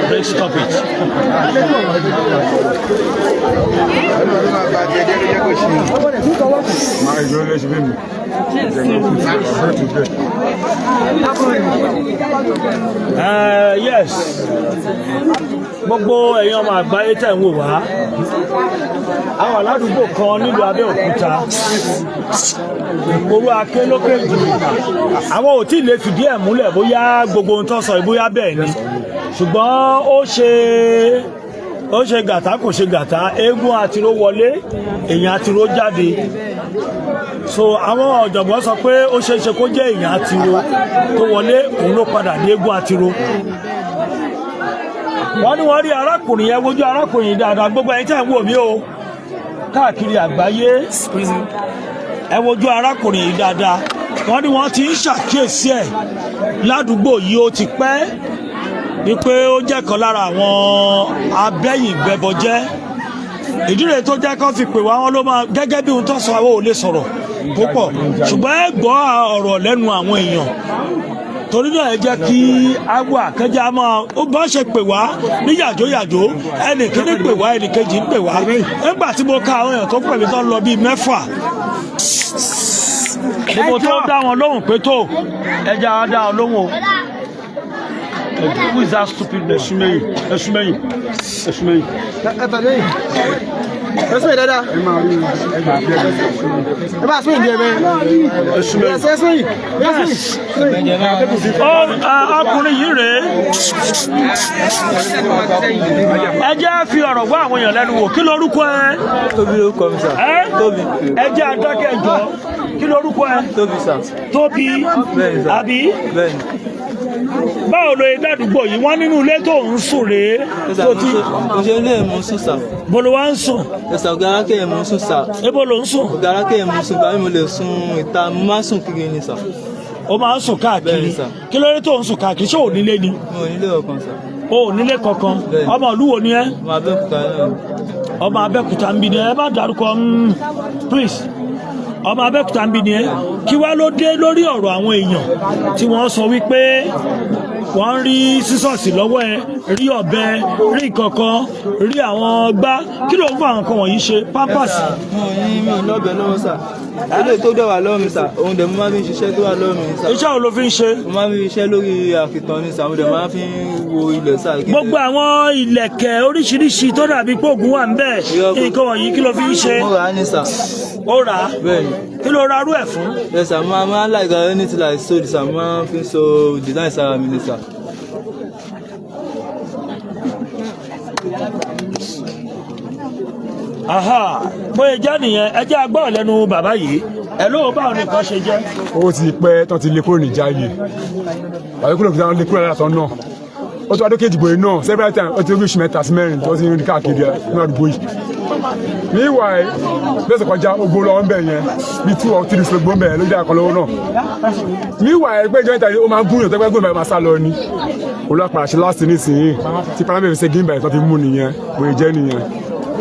Please stop it. Máa yọ lẹ́sìn mímu. Yes, gbogbo ẹ̀yin ọmọ àgbáyé tẹ̀ ń wò wá, àwọn aládùúgbò kan nílùú Abẹ́òkúta, ìpòrú Aké lókè jù. Àwọn ò tí ì lè fìdí ẹ̀ múlẹ̀ bóyá gbogbo ohun tó sọ yìí bóyá bẹ́ẹ̀ ni, ṣùgbọ́n ó ṣe gàtá kò ṣe gàtá, eégún àtiró wọlé, èèyàn àtiró jáde. So àwọn ọ̀jọ̀gbọ́n sọ pé ó ṣeé ṣe kó jẹ́ èèyàn àtiró tó wọlé, òun ló padà dé eégún àtiró. Wọ́n ní wọ́n rí arákùnrin yẹn, wojú arákùnrin yìí dáadáa. Gbogbo ẹ̀yin tẹ́ ń wò mí o káàkiri àgbáyé, ẹ wojú arákùnrin yìí dáadáa. Wọ́n ní wọ́n ti ń ṣàkíyèsí ẹ̀ ládùúgbò yìí, ó ti pẹ́, wípé ó jẹ́ kan lára àwọn abẹ́yìnbẹ́bọjẹ́. Ìdí rẹ̀ tó jẹ́ kó fi pè wá, wọn ló máa gẹ́gẹ́ bí ohun tó sọ. Àwọn ò lè sọ̀rọ̀ púpọ̀, ṣùgbọ́n ẹ gbọ́ ọ̀rọ̀ lẹ́nu àwọn èèyàn. Torí náà, ẹ jẹ́ kí á wà kẹjá máa ó bá ṣe pè wá ní yàjóyàjó. Ẹnì kíní pè wá, ẹnì kejì ń pè wá. Nígbà tí mo ka àwọn èèyàn tó pè mí tó ń lọ bíi 6 ni mo tó dá wọn lóhùn pé tó ẹ jẹ́ á dá wọn lóhùn o. Who is that stupid man? Ẹsùn mẹ́yìn, ẹsùn mẹ́yìn, ẹsùn mẹ́yìn. Ẹ tẹ̀lé yìí. Ẹ sún yìí dáadáa. Ẹ máa rí ẹgbàá bí ẹgbẹ́. Ẹ bá sún yìí díẹ̀ bẹ́ẹ̀. Ẹsùn mẹ́yìn. Ẹ sún yìí. Ẹ sún yìí. Ó ọkùnrin yìí rèé. Ẹ jẹ́ fi ọ̀rọ̀ wá àwọn èèyàn lẹ́nu wò. Kí lorúkọ ẹ? Tóbi lórúkọ mi, sir. Ẹ Tóbi. Ẹ jẹ́ adákẹ́ jọ. Kí lorúkọ ẹ? Tóbi, sir. Tóbi? Bẹ́ẹ̀ni, sir. Àbí? Bẹ́ẹ̀ni. Báwo ló yẹ dádúgbò yìí? Wọ́n nínú ilé tó ń sùn rèé Sir, tó ti mo ṣe ilé mò ń sùn, sir. Bolo wá ń sùn? Sir, ọ̀gá arákẹ́ mò ń sùn, sir. Ibo ló ń sùn? Ọ̀gá arákẹ́ mò ń sùn. Gbàmí mo lè sùn ìta, mo máa ń sùn kiri ni, sir. Ó máa ń sùn káàkiri? Bẹ́ẹ̀ni, sir. Kí ló dé tó ń sùn káàkiri? Ṣé ò nílé ni? Mo ò nílé ọ̀kan, sir. O ò nílé kankan? Bẹ́ẹ̀ni. Ọmọ ìlú wo ni ẹ? Ọmọ Abẹ́òkúta náà ni. Ọmọ Abẹ́òkúta ń bí ni ẹ. Ẹ má dárúkọ, please. Ọmọ Abẹ́òkúta ń bí ni ẹ. Kí wá ló dé lórí ọ̀rọ̀ àwọn èèyàn tí wọ́n sọ wípé wọ́n rí sísọ̀sì lọ́wọ́ ẹ, rí ọ̀bẹ, rí nǹkankan, rí àwọn gbá? Kí ló ń fún àwọn nǹkan wọ̀nyí ṣe, pampers? Mo ò ní, mi ò lọ́bẹ̀ lọ́wọ́, sir. Eléyìí tó dẹ̀ wà lọ́wọ́ mi, sir, òun dẹ̀ mo máa fi ń ṣiṣẹ́ tó wà lọ́wọ́ mi, sir. Iṣẹ́ wo ló fi ń ṣe? Mo máa ń fi ṣiṣẹ́ lórí àkìtàn ni, sir. Mo dẹ̀ máa fi ń wo ilẹ̀, sir. Gbogbo àwọn ìlẹ̀kẹ̀ oríṣiríṣi tó dàbí pé ògùn wà ń bẹ̀, nǹkan wọ̀nyí, kí ló fi ń ṣe? Mo rà á ní, sir. Ó rà á? Bẹ́ẹ̀ni. Kí ló ra arú ẹ̀ fún? Yes, sir. Mo máa ń like anything like so, sir. Mo máa ń fi so design sára mi ni, sir. Aha, bóyá jẹ́ nìyẹn. Ẹ jẹ́ agbọ́rọ̀ lẹ́nu bàbá yìí. Ẹ ló báwo ni nǹkan ṣe jẹ́? Ó ti pẹ́ tán ti lé kúrò ní Jáyé wàá kúrò kúrò, lé kúrò látọ̀ náà. Ó tún wá dókè ìdìbò yìí náà several times. Ó ti rí oṣù 3 sí 4 tó ti ń rìn káàkiri ní àdúgbò yìí. Meanwhile, lọ́sẹ̀ kọjá, ogbó lọ́wọ́ ń bẹ̀ yẹn bí 2 or 3 gbó ń bẹ̀ yẹn ló jẹ́ àkọlọ́wọ́ náà. Meanwhile, ẹgbẹ́ ìjọba ìta ó máa ń gún yàn tẹ́gbẹ́ gún máa sá lọ ni. Olùwàpàṣẹ ṣe láti nísìnyí tí paramount fi ṣe gímbà yẹn tó fi mú nìyẹn. Bóyá jẹ́ nìyẹn.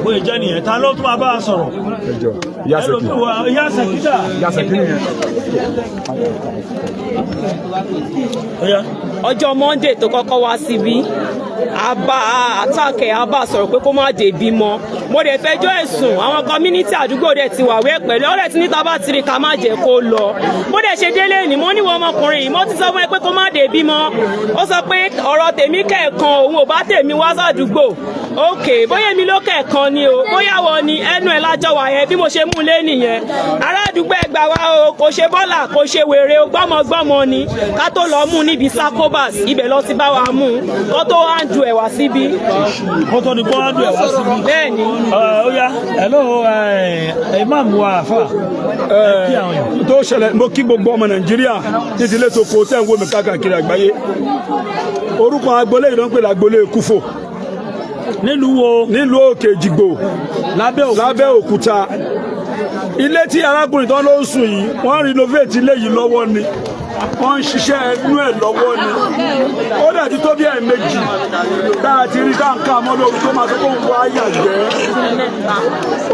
Bóyá jẹ́ nìyẹn. Ta ló tún máa bá a sọ̀rọ̀? Ẹjọ ìyá sẹ́kì. Ẹlòmíì wà, ìyá sẹ́kítà. Ìyá sẹ́kì nìyẹn. Ọ̀yá. Ọjọ́ Monday tó kọ́kọ́ wá síbí, a bá àtàkẹ́, a bá sọ̀rọ̀ pé kó má dé bímọ. Mo dẹ̀ fẹjọ́ ẹ̀sùn àwọn community àdúgbò dẹ̀ ti wà wẹ́ pẹ̀lú ọ̀rẹ́ tí níta bá tiri ká má jẹ́ kó lọ. Bó dẹ̀ ṣe délé ni mo níwọ̀n ọmọkùnrin yìí, mo ti sọ fún ẹ pé kó má dé bímọ. Ó sọ pé ọ̀rọ̀ tèmi kẹ̀kan, òun ò bá tèmi wá sàdúgbò. Ok, bóyá èmi ló kẹ̀kan ni o, bóyá wọ ni ẹnu ẹ̀ lájọ wà yẹn. Bí mo ṣe mú un lé nìyẹn. Ará àdúgbò, ẹ gbà wá o. Kò ṣe bọ́là, kò ṣe wèrè o, gbọ́mọgbọ́mọ ni. Ká tó lọ mú níbi Sakobas, ibẹ̀ lọ ti bá wa mú un kó tó wá ń ju ẹ̀wà síbí. Kó tó ní kó wá dùn ẹ̀ wá síbí. Bẹ́ẹ̀ ni. Ó yá, hello, imam wa àfà, ẹ kí àwọn èèyàn. Tó ṣẹlẹ̀, mo kí gbogbo ọmọ Nàìjíríà ní ti ilé tó kó tẹ́ ń wò mí káàkiri àgbáyé. Orúkọ agboolé yìí ló ń pè lágboolé Kúfò. Nílùú wo? Nílùú Òkè Èjìgbò. Lábẹ́ Òkúta. Lábẹ́ Òkúta. Ilé tí arákùnrin tán ló ń sùn yìí, wọ́n renovate ilé yìí lọ́wọ́ ni, wọ́n ń ṣiṣẹ́ inú ẹ̀ lọ́wọ́ ni. Ó dẹ̀ ti tó bí ẹ̀ẹ̀mejì tá a ti rí tá à ń ká mọ́ lóru, tó máa sọ pé òun wá yàgbẹ́,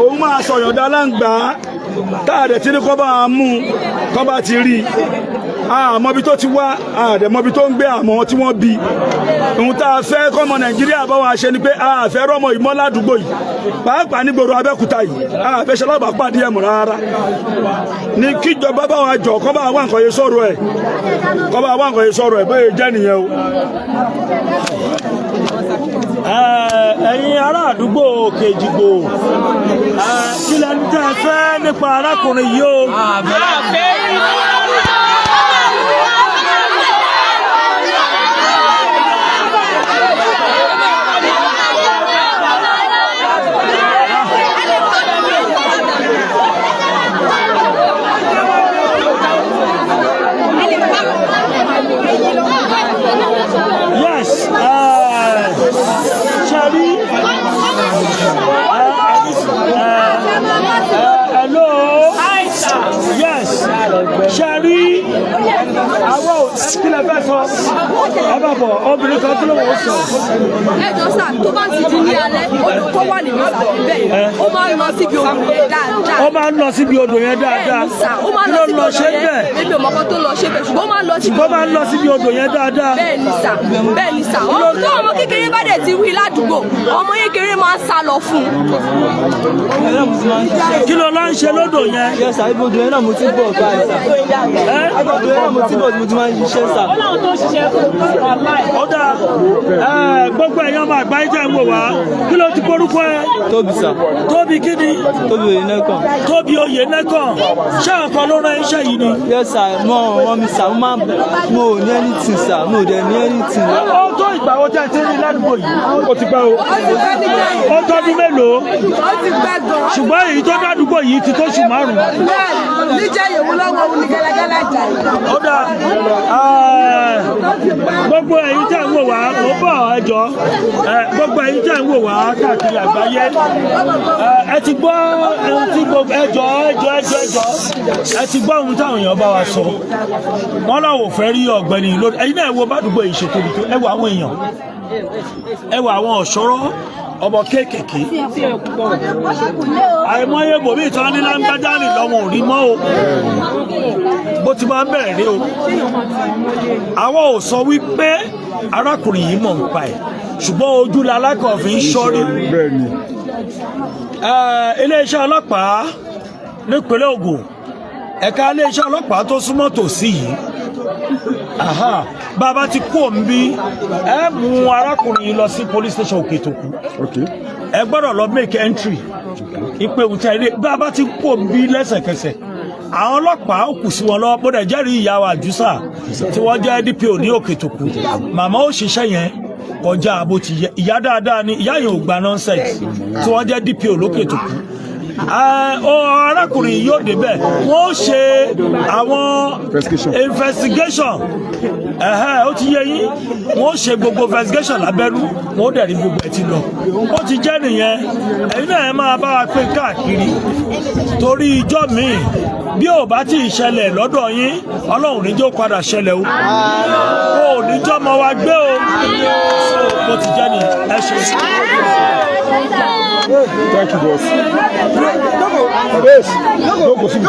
òun máa sọ̀yọ̀dá láǹgbá, tá a dẹ̀ ti ní kọ́ bá a mú kọ́ bá ti rí i. Àmọ́ ibi tó ti wá, àdẹ̀mọ́ ibi tó ń gbé, àmọ́ tí wọ́n bí. Ohun tá a fẹ́ kọ́mọ Nàìjíríà bá wa ṣe ni pé a fẹ́ rọ́mọ ìmọ̀ ládùúgbò yìí, pàápàá nígboro Abẹ́òkúta yìí. A fẹ́ ṣe alábàápàdé ẹ̀mọ̀ rárá ní kíjọba bá wa jọ kọ́ bá wa nǹkan yẹn sọ̀rọ̀ ẹ̀, kọ́ bá wa nǹkan yẹn sọ̀rọ̀ ẹ̀ bóyá jẹ́ nìyẹn o. Ẹ̀yin ará àdúgbò Òkè Èjìgbò, kí lẹni tẹ́ ẹ fẹ́ nípa arákùnrin yìí o? Àfẹ́ rí. Yes, ṣe rí, hello, yes, ṣe rí àwọn kí lẹ fẹ́ sọ? Ẹ bá bọ̀, obìnrin kan tó ló wọ́n sọ. Ẹ jọ sà, tó bá ti di ní alẹ́, odò tó wà nínú ìsàlẹ̀ bẹ́ẹ̀, ó máa ń lọ síbi odò yẹn dáadáa. Ó máa ń lọ síbi odò yẹn dáadáa. Bẹ́ẹ̀ ni sà, ó máa ń Kí lọ ló síbi ń lọ odò ṣe yẹn. bẹ́ẹ̀? Èmi ò mọ̀ kan tó lọ ṣe bẹ́ẹ̀, ṣùgbọ́n ó máa ń lọ síbi Ó máa ń lọ síbi odò yẹn dáadáa. Bẹ́ẹ̀ ni sà, bẹ́ẹ̀ ni sà. Ọmọ tó ọmọ kékeré bá dẹ̀ ti wí ládùúgbò, ọmọ kékeré máa ń sá lọ fún un. Kí ló lọ ń ṣe lódò yẹn? Yes sir, ibodò yẹn náà mo ti bọ̀ báyìí sir. Ẹ Ibodò yẹn náà mo ti bọ̀ tí mo ti máa ń ṣiṣẹ́ sir. Ó láwọn tó ń ṣiṣẹ́ fún wàláì. Ó dáa. Gbogbo ẹ̀yin ọmọ àgbáyé tẹ̀ ń wò wá, kí ló ti porúkọ ẹ? Tóbi sir. Tóbi kí ni? Tóbi Oyènẹ́kàn. Tóbi Oyènẹ́kàn. Ṣé ọkọ ló rán iṣẹ́ yìí ni? Yes sir, mo wọ́n mi sir, mo máa mo ò ní anything sir, mo ò dẹ̀ ní anything. Ó tó ìgbà wo tẹ́ ẹ ti rí ládùúgbò yìí? Ó ti pẹ́ o. Ó tọ́dún mélòó? Ó ti pẹ́ gan. Ṣùgbọ́n èyí tó dádúgbò yìí ti tó oṣù 5. Bẹ́ẹ̀ níjẹ́ yòówù lọ́wọ́ òun ní gẹ́lẹ́gẹ́lẹ́ jà. Ó dáa. Gbogbo ẹ̀yin tẹ́ ń wò wá, mò ń bọ̀, ẹ jọ̀ọ́. Gbogbo ẹ̀yin tẹ́ ń wò wá káàkiri àgbáyé, ẹ ti gbọ́ ohun tí gbogbo, ẹ jọ̀ọ́, ẹ jọ̀ọ́, ẹ jọ̀ọ́, ẹ jọ̀ọ́, ẹ ti gbọ́ ohun táwọn èèyàn bá wa sọ. Wọ́n láwọn ò fẹ́ rí ọ̀gbẹ́ni lórí. Ẹ̀yin náà ẹ wo bádùúgbò yìí ṣe tóbi tó. Ẹ wo àwọn èèyàn, ẹ wo àwọn ọ̀ṣọ́rọ́ ọmọ kéékèèké. Àìmọye bòmí ìtàn ní láńgbájá rìn lọ́wọ́ ò rí mọ́ o. Bó ti máa ń bẹ̀rẹ̀ rí o. Àwọn ò sọ wípé arákùnrin yìí mọ̀ ń pa ẹ̀, ṣùgbọ́n ojú lalákọ̀ fi ń ṣọ́rí. Bẹ́ẹ̀ ni. Iléeṣẹ́ ọlọ́pàá nípínlẹ̀ Ògùn, ẹ̀ka iléeṣẹ́ ọlọ́pàá tó súnmọ́ tòsí yìí, aha, bàbá ti kú òǹbí, ẹ mú arákùnrin yìí lọ sí police station Òkètòkù. Ẹ gbọ́dọ̀ lọ make entry ìpè òǹtẹ̀ ilé. Bàbá ti kú òǹbí lẹ́sẹ̀kẹsẹ̀, àwọn ọlọ́pàá ó kù sí wọn lọ́wọ́. Bó dẹ̀ jẹ́rìí ìyá wa Àjùsà tí wọ́n jẹ́ DPO ní Òkètòkù, màmá ó ṣiṣẹ́ yẹn kọjá bó ti yẹ. Ìyá dáadáa ni ìyá yẹn, ò gba nonsense, tí wọ́n jẹ́ DPO lÓkètòkù. Arákùnrin yóò débẹ̀, wọ́n ó ṣe àwọn Investigation. investigation. Ẹ̀hẹ́, ó ti yé yín. Wọ́n ó ṣe gbogbo investigation lábẹ́nú, wọ́n ó dẹ̀ rí gbogbo ẹ̀ ti lọ. Ó ti jẹ́ nìyẹn. Ẹ̀yin náà ẹ máa bá wa pín káàkiri, torí ijọ́ míì bí ò bá tí ì ṣẹlẹ̀ lọ́dọ̀ yín, Ọlọ́run ní jẹ́ ó padà ṣẹlẹ̀ o. O ò ní jọ́mọ wa gbé o. So bó ti jẹ́ nìyẹn, ẹ ṣe. Thank you, boss. Yes. No go see.